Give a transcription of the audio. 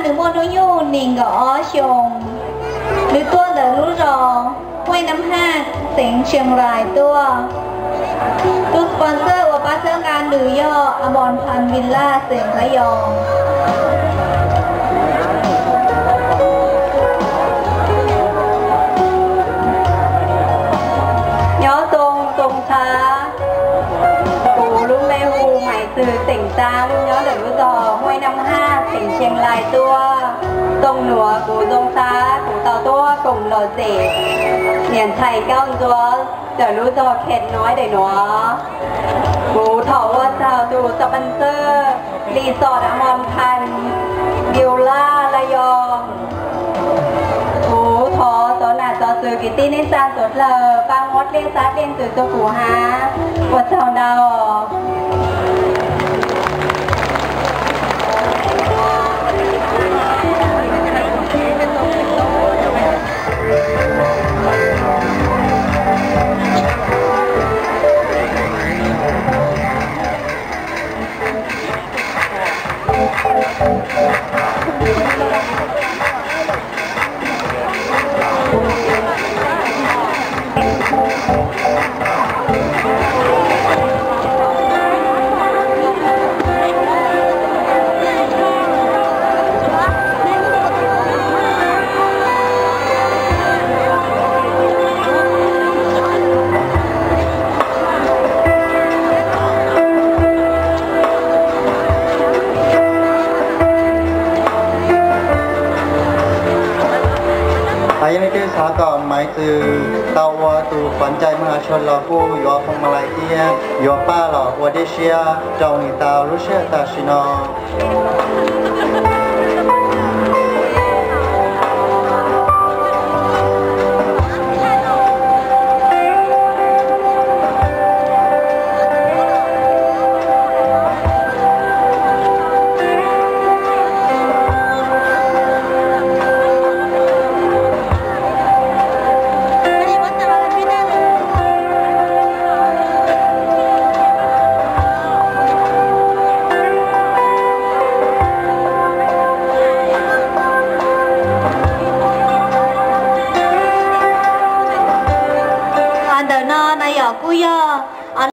Nws muaj hnub nyoog nees nkaum ob xyoos. Nws tuaj ntawm lub zos Huaj Nam Haj, xeev Tsiaj Lais tuaj. Tus sponsor uas pab txhawb nqa nws yog Amon Phan Villa, xeev Phaj Yoos. Nyob zoo, zoo siab. Kuv lub npe hu Maiv Txwv, xeem Xab, nyob ntawm lub zos Huaj Nam Haj, xeev Tsiaj Lais tuaj. Zoo nuav kuv zoo siab kuv tau tuaj koom los xeem niam ntxhais Nkauj Ntxuav ntawm lub zos Khet Noib Dais Nuav. Kuv thov ua tsaug tus sponsor, Resort Amon Phan Villa Laj Yoos. Kuv thov xov nam xov xwm kwv tij neej tsa tuav dlawg pab muab dlej xab dlej ntxwv rua kuv hab. Ua tsaug ntau. Yog leej twg xav kom Maiv Txwv tau ua tus quav ncaim Maj Hav Tshuaj los kuj yuav foom ma lais thiab yuav paj los ua dej siab rau nws tau lub sij hawm tam sim no. Ntawm no na yom kuj yog